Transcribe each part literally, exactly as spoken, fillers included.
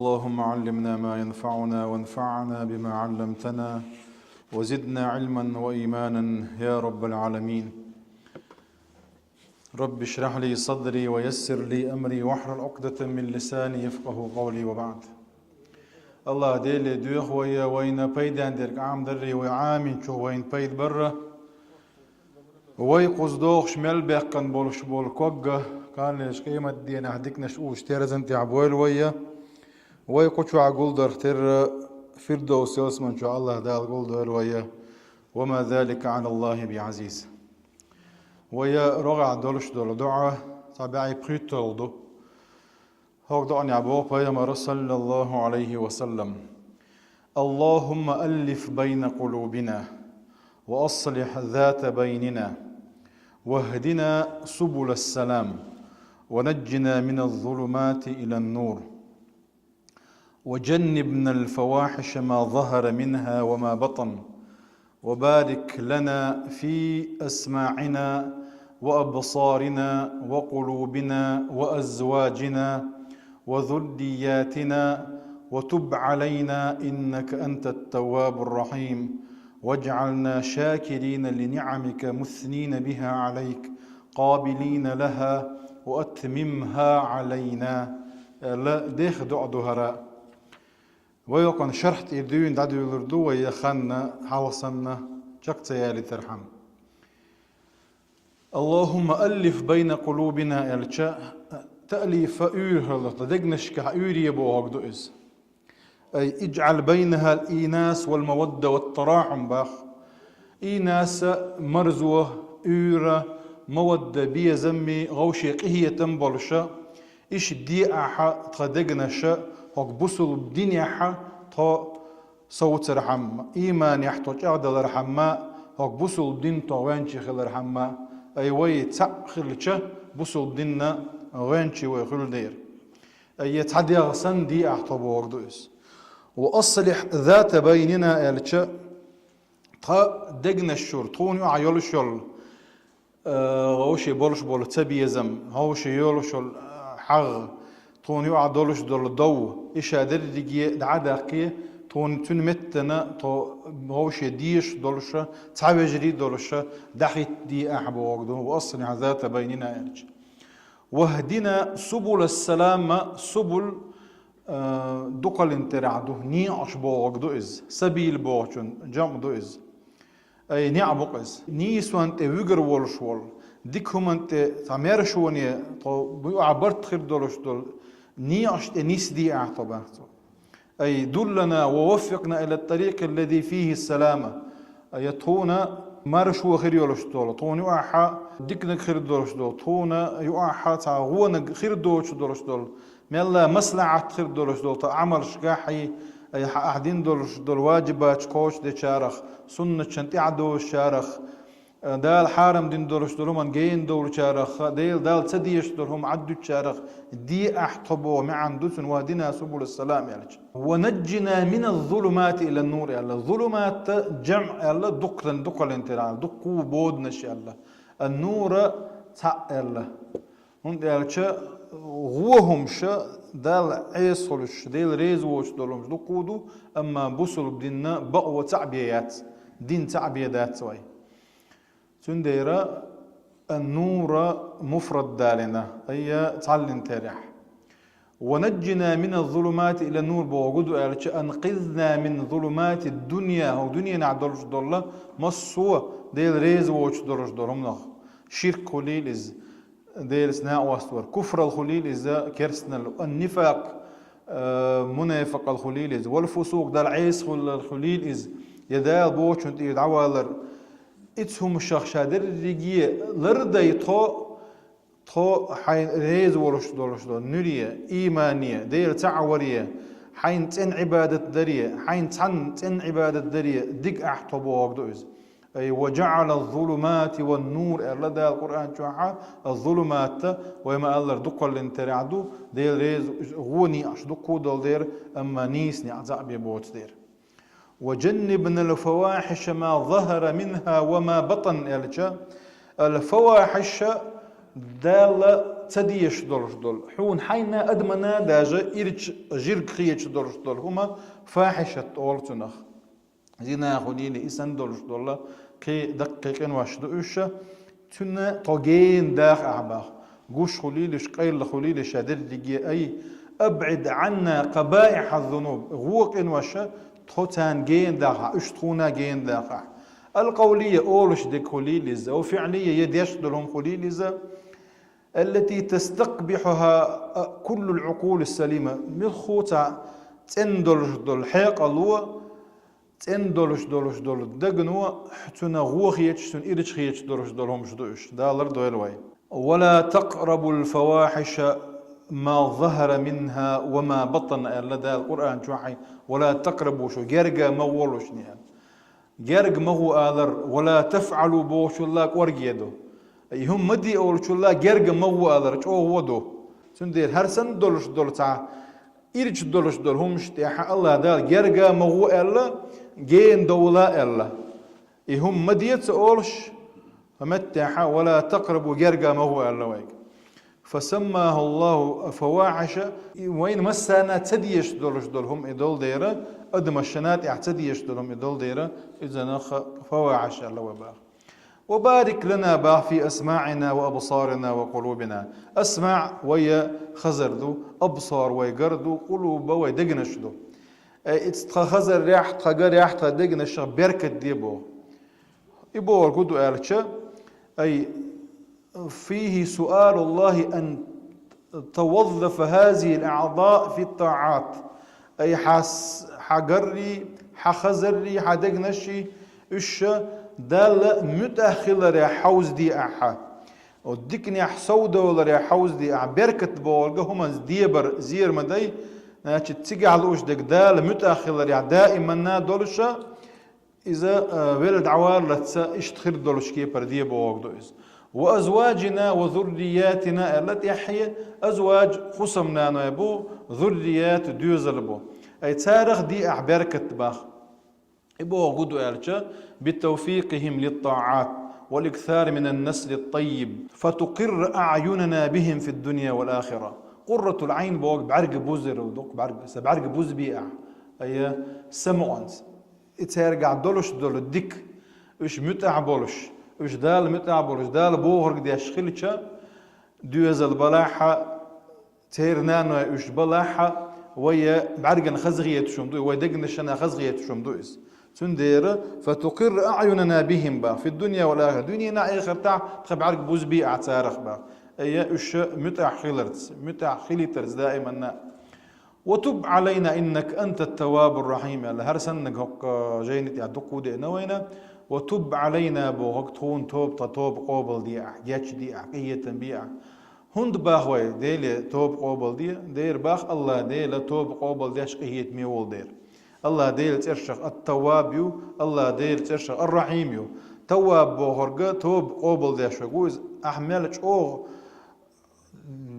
اللهم علمنا ما ينفعنا وانفعنا بما علمتنا وزدنا علما وإيمانا يا رب العالمين. رب اشرح لي صدري ويسر لي أمري واحلل عقدة من لساني يفقهوا قولي وبعد. Аллах Деле доьху вай, вайна пайден дерг Ӏамадарра, вай Ӏамийначох вайна пайда барра. Вай кхуза дохуш мел баьккхина болуш болу ког а, кхана леш къематдийнахь диканаш уллуш терзан тӀехь бойла вай. Вай кху чохь гулдарх терра Фирдовс ялсамани чохь Аллах Дала гулдойла вай. وما ذلك على الله بعزيز. Вай рогӀехь долуш долу доӀа цхьа бӀе пхийтталгӀа ду. ХӀокху доӀанехь боху Пайхамара, саллаллаху Ӏалайхи ва саллам: اللهم ألف بين قلوبنا وأصلح ذات بيننا واهدنا سبل السلام ونجنا من الظلمات إلى النور وجنبنا الفواحش ما ظهر منها وما بطن وبارك لنا في أسماعنا وأبصارنا وقلوبنا وأزواجنا وذرياتنا وتب علينا إنك أنت التواب الرحيم واجعلنا شاكرين لنعمك مثنين بها عليك قابلين لها وأتممها علينا. Ла дех доӀа ду хӀара. Вай окхана шархь тӀера дуьйна дӀадуьйлур ду вай, я ханна, хьалха санна, чекх ца ялийтархьама. اللهم ألف بين قلوبنا аьлча, таълифа уьйр хилла, дегнашкахь уьйре бохург ду иза. أي اجعل بينها الإيناس والمودة والتراحم боху. Ийнаса, марзо, уьйра, мавадда, безамми, вовшийн къинхетам болуша, иштта де ахьа тхан дегнаша, хӀокху бусулба динехьа тхо совцархьама, ийманехь тхо чӀагӀдалархьама, хӀокху бусулба дин тхо гӀоьнчий хилархьама, ай вай цхьаъ хилча, бусулба динна гӀоьнчий вай хуьлу дера. Ай я цхьа дегӀ санна де ахьа тхо бохург ду иза. وأصلح ذات بيننا аьлча, тхан дегнаш чуьра, тхуна юкъахь йолуш йолу, э, вовшийн болуш болу цабезам, вовшийн йолуш йолу, э, хьагӀ, тхуна юкъахь долуш долу дов, иштта дерриге дӀа а даьккхи, тхуна цуьнан меттана тхо вовшийн дезаш долуша, цхьа вежарий долуша, дӀахӀиттаде ахьа бохург ду, وأصلح ذات بيننا аьлча. واهدنا سبل السلام, субул, э, дукхаллин терахь ду, некъаш бохург ду иза, сабил бохучун жамӀ ду иза. Ай, неӀ бу-кх иза. Нийсонан тӀе вуьгур волуш волу, дика хӀуманна тӀе цхьа маьршоне, тхо буьйхьа барт хир долуш долу, некъаш тӀе нисде ахьа тхо бохург ду. أي دلنا ووفقنا إلى الطريق الذي فيه السلامة. Ай, тхуна маршо хир йолуш долу, тхуна юкъахьа диканиг хир долуш долу, тхуна юкъахьа цхьа гӀонаг хир доцуш долуш долу, мелла маслахьат хир долуш долу тхан Ӏамалшкахь, ай, хьан ахьа дина долуш долу ваджибаташ кхочушдечарах, суннатшна тӀаьхьадозучарах, Дала хьарам дина долуш долу хӀуманна гена довлучарах, Дела Дала ца дезаш долу хӀума Ӏаддуьтучарах де ахьа тхо боху маьӀна ду цуьнан, واهدنا سبل السلام аьлча. ونجنا من الظلمات إلى النور аьлла. Зулумат жамӀ аьлла, дукхаллин, дукхаллин терахь, дуккха боданаш аьлла. Ан-нур цхьаъ аьлла. ХӀунда аьлча гӀо хӀумаш Далла Ӏеса хуьлуш, Дела реза воцуш долу хӀумаш дуккха ду, амма бусулба динна бакъо цхьаъ бен яц, дин цхьаъ бен дац вай. Цундела ан-нур муфрад далийна, ай, цхьаллин терахь. ونجنا من الظلمات إلى النور бохург ду аьлча, أنقذنا من ظلمات الدنيا, хӀокху дуьненахь долуш долу массо а Дела реза воцуш долуш долу хӀуманах. Ширк хуьлийла иза, Делаца накъост вар, куфралла хуьлийла иза, керстаналла, ан-нифакъ, э, мунепакъалла хуьлийла иза, вал-фусукъ, Далла Ӏеса хуьллалла хуьлийла иза, я Дала бохучунна тӀера дӀавалар. Иза хӀуманах ша дерриге лардай тхо, тхо хьайна реза волуш долуш долу нуьре, иймане, Дела цхьаъ варе, хьайна цӀена Ӏибадат даре, хьайна цхьанна цӀена Ӏибадат даре, дика ахьа тхо бохург ду иза. Ай, وجعل الظلمات والنور аьлла Дала Къуръан чохь, а, зулумат, вай ма-аллара, дукхаллин терахь ду, Дела реза, гӀо некъаш дуккха долу дера, амма нийса некъ цхьаъ бен боцу дера. وجنبنا الفواحش ما ظهر منها وما بطن аьлча, ал-фавахьиш, Дала ца дезаш долуш долу, хьуна хьайна адамана даже ирча жирг хеташ долуш долу хӀума фахьишат олу цунах. Зина хуьлийла, и санна долуш долу кхин даккхий къинош ду уьш, цуьнан тхо гена даха ахь баха. Гуш хуьлийла уьш, къайла хуьлийла уьш, ша дерриге ай, абгӀид Ӏанна къабаихьаз-зунуб, гӀо къинош, тхо царна гена даха, уьш тхуна гена даха. Алкъавлия олуш дерг хуьлийла иза, ва фиӀлия я деш долу хӀума хуьлийла иза, аллати тастакъбихьуха куллул Ӏукъули салима, муьлхха цхьа цӀена долуш долу хьекъало, цӀена долуш долуш долу дагано цуьнан гӀо хеташ, цуьнан ирча хеташ долуш долу хӀумаш ду уьш. Дала лардойла вай. Ва ла такърабул фавахьиша ма захара минха ва ма батан, аьлла Дала Къуръан чохь, ва ла такърабу, шу герга ма гӀолуш, аьлла. Герга ма гӀо алар, ва ла тафӀалу бохучул а кӀорге ду. И хӀума ма де олучул а герга ма гӀо алар чӀогӀа ду. Цундела хӀара санна долуш долу цхьа ирча долуш долу хӀуманаш тӀехь АллахӀ Дала герга ма гӀо аьлла, гена довла аьлла. И хӀума ма де ца олуш, хӀун меттехь, ва ла такърабу, герга ма гӀо аьлла вайга. Фасаммаху АллахӀу фавахьиша, и вайна массарна ца дезаш долуш долу хӀума и долу дера, адамашна тӀехь ца дезаш долу хӀума и долу дера, иза нах фавахьиша аьлла вай баха. Ва барик лана баха фи асмаӀина ва абсарина ва къулубина. АсмаӀ вай хазар ду, абсар вай гар ду, къулуба вай дегнаш ду. Ай, ица тхан хазарехь, тхан гарехь, тхан дегнашах беркат де боху. И бохург хӀун ду аьлча, ай, фихи суалуллахӀи ан таваззафа хазихил аӀзаъ фит таӀат. Ай, хьа с-, хьа гаррий, хьа хазаррий, хьа дегнаший, уьш Далла муьтӀахь хиларе хьовзаде ахьа. О, диканехь совдовларе хьовзаде ахьа. Беркат бохург хӀуманца дебар зер ма дай, значит, цигахь лууш дерг Дала муьтӀахь хиларехь даиманна долуша, иза, а, велла дӀаваллалца иштта хир долуш кепара де бохург ду иза. Ва азваджина ва зурриятина аьлла тӀаьхье, азвадж хӀусамнаной бу, зуррият доьзал бу. Ай, царах де ахьа беркат баха. И бохург хӀун ду аьлча, битавфикъихим литтаӀат вал иксари минан насли ттаййиб, фатукъирра аӀюнана бихим фид дунья вал ахира. Къурратул Ӏайн бохург бӀаьрга бузар ду, бӀаьрга, са бӀаьрга бузбе ахьа. Ай, самукъанца. И цаьргахь долуш долу дика, уьш муьтӀахь болуш, уьш Дала муьтӀахь болуш, Дала бохург деш хилча, доьзал балахьа, церан наной уьш балахьа, вай бӀаьргана хазахеташ хӀума ду, вай дегнашна хазахеташ хӀума ду иза. Цундела, фатукъирра аӀюнана бихим баха, фид дунья вал ахира, дуьненахь, эхартахь тхан бӀаьрга бузбе ахьа царах баха. Ай, уьш муьтӀахь хиларца, муьтӀахь хилийтарца даиманна. Ва туб Ӏалайна иннака анта ттаввабур рахьим аьлла, хӀара саннаг хӀокху жайни тӀехь дукха деана вайна. Ва туб Ӏалайна бохург тхуна тоба, тхан тоба къобалде ахьа, гечде ахьа, къинхетам бе ахьа. ХӀунда баха вай Деле тоба къобалде? Дера баха АллахӀ Дела тоба къобалдеш къинхетаме волу дера. АллахӀ Делан цӀершах Ат-Тавваб ю, АллахӀ Делан цӀершах Ар-Рахьим ю. Тавваб бохург тоба къобалдеш верг ву иза, ахьа мел чӀогӀа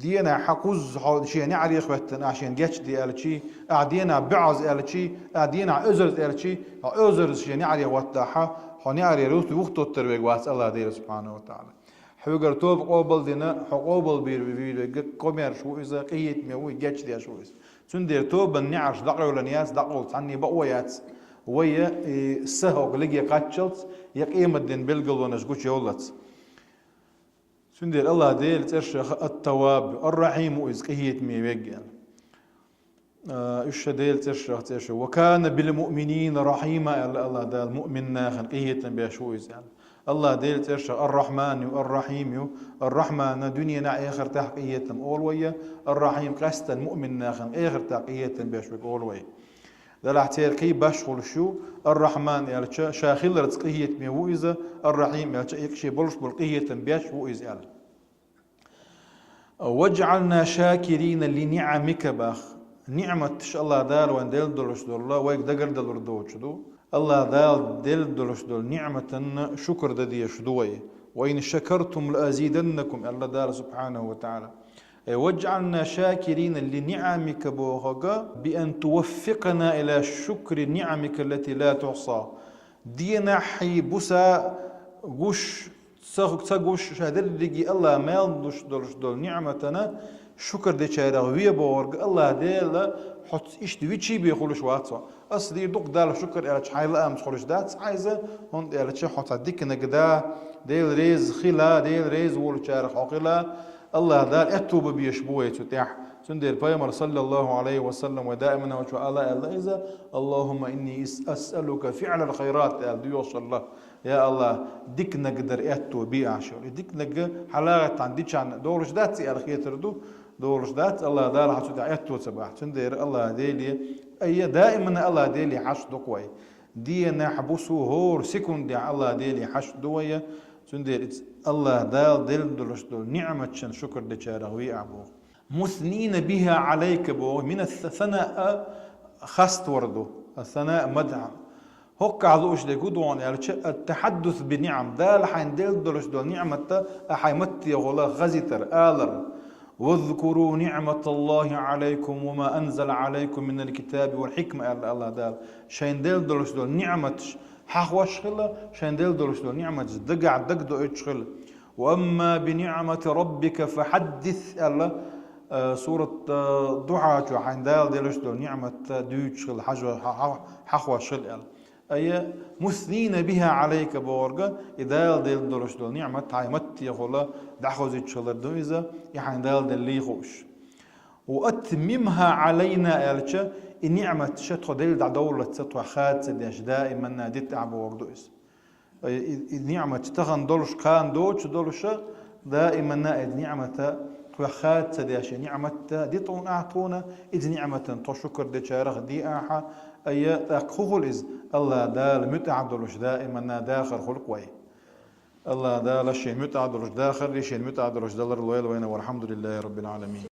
денахь хьан кхузза хьо шен неӀаре хӀоьттина, ахьа шена гечде аьлчий, ахьа денахь боьӀаза аьлчий, ахьа денахь оьзарза аьлчий, хьо оьзарза шен неӀаре хӀоттахьа, хьо неӀаре рухт-, вухтоттар верг вац АллахӀ Дела субхьанаху ва таӀала. Хьоьгара тоба къобалдина, хьо къобалбийр вийр верг комаьрша ву иза, къинхетаме ву, гечдеш ву иза. Цундела тобан неӀарш дӀакъевлина яц, дӀакъовла цхьанне бакъо яц. Вай я, и, са хӀокху леге кхаччалц, я къематден билгалонаш гучуевллалц. Цундела АллахӀ Делан цӀершах Ат-Тавваб, Ар-Рахьим ву иза, къинхетаме верг аьлла. А, уьш ша Делан цӀершах цӀерш. Ва кана бил муъминина рахьима аьлла АллахӀ Дала, муъмин нахана къинхетам беш ву иза аьлла. АллахӀ Делан цӀершах Ар-Рахьман ю, Ар-Рахьим ю. Ар-Рахьмана дуьненахь, эхартахь къинхетам олу вай я, Ар-Рахьим къаьстина муъмин нахана эхартахь къинхетам беш верг олу вай. Делахь церан кхин башхаллаш ю, Ар-Рахьман аьлча, ша хиларца къинхетаме ву иза, Ар-Рахьим аьлча, и шен болуш болу къинхетам беш ву иза аьлла. «Ваджъална шакирина ли ниъамика» бах. НиӀматаш АллахӀ Дала вайна делла долуш долла, вайга дагардалур доцуш ду. АллахӀ Дала делла долуш долу ниӀматан шукр дан дезаш ду вай. «Ва ин шакартум ла азиданнакум», аьлла Дала субхьанаху ва таӀала. Э, «Ваджъална шакирина ли ниъамика» бохург, «би ан туваффикъана ила шукри ниъамика ллати ла тухса». Денахьий, буса гуш Ца, ца гуш ша дерриге Аллах мел луш долуш долу ниъматана шукар дечарах ве бохург Аллах Дела хьоца иштта вичий бе хуьлуш вац хьо. Ас дийр ду-кх Далла шукар аьлча, хьайн лаамца хуьлуш дац хьайза, хӀунда аьлча хьо цхьа диканиг да, Дела реза хила, Дела реза волчарах хьо хила, Аллах Дала аьтту бан безаш бу вай цу тӀехь. Цундела Пайхамар, саллаллаху алейхи ва саллам, вай даимана вачу Аллах аьлла иза: «Аллахумма инни ис-, асъалука фи'лал хайрат», аьлла доьхуш хилла. Я Аллах, диканиг дар аьтту бе ахь шуна. И диканиг хьалагӀаттан дичан долуш дац и аьлла хетар ду, долуш дац, Аллах Дала хьан цу тӀехь аьтту ца бахь. Цундела Аллах Деле, айя, даимана Аллах Деле хьашт ду-кх вай. Денахь, бусу, хӀора секундехь Аллах Деле хьашт ду вай. Цундела иза Аллах Дала делла долуш долу ниъматашна шукар дечарах ве ахь боху. «Муснина биха алейка» боху, мина сана а хаставар ду, сана а мадхьа. ХӀоккхахь лууш дерг хӀун ду аьлча, ат-тахьаддус би ниъам, Дала хьайн делла долуш долу ниъматта а хьайн маттехула хазийтар, алар. «Вазкуру ниъматаллахи алейкум ва ма анзала алейкум минал китаби вал хьикма», аьлла Аллах Дала. Шайн делла долуш долу ниъматаш хьахош хила, шайн делла долуш долу ниъматаш дагахь дагадоуьйтуш хила. «Ва амма би ниъмати раббика фахьаддис», аьлла, э, сурат, э, Духьа чу хьайн Дала делуш долу ниъматта дуьйцуш хила, хьажо-, хьа-, хьа-, хьахош хила аьлла. Айя, «муснина биха алейка» бохург, и Дала делла долуш долу ниъмат хьайн маттехула дӀахозуьйтуш хилар ду иза, и хьайн Дала деллий хууш. «Ва атмимха алайна» аьлча, и ниъмат ша тхо делла дӀадовллаца тхох хада ца деш, даиманна дита ахь бохург ду иза. И, и, и ниъмат тахана долуш, кхана доцуш долуша, даиманна и ниъмата тхох хада ца деш, и ниъматта дита ахь тхуна, иза ниъматан тхо шукар дечарах де ахьа, айя, тӀаккха хӀун хуьлу иза, Аллах Дала муьтӀахь долуш даиманна дахар хуьлу-кх вай. Аллах Дала шен муьтӀахь долуш дахар, шен муьтӀахь долуш далар лойла вайна, валхьамдулиллахи раббил Ӏаламин.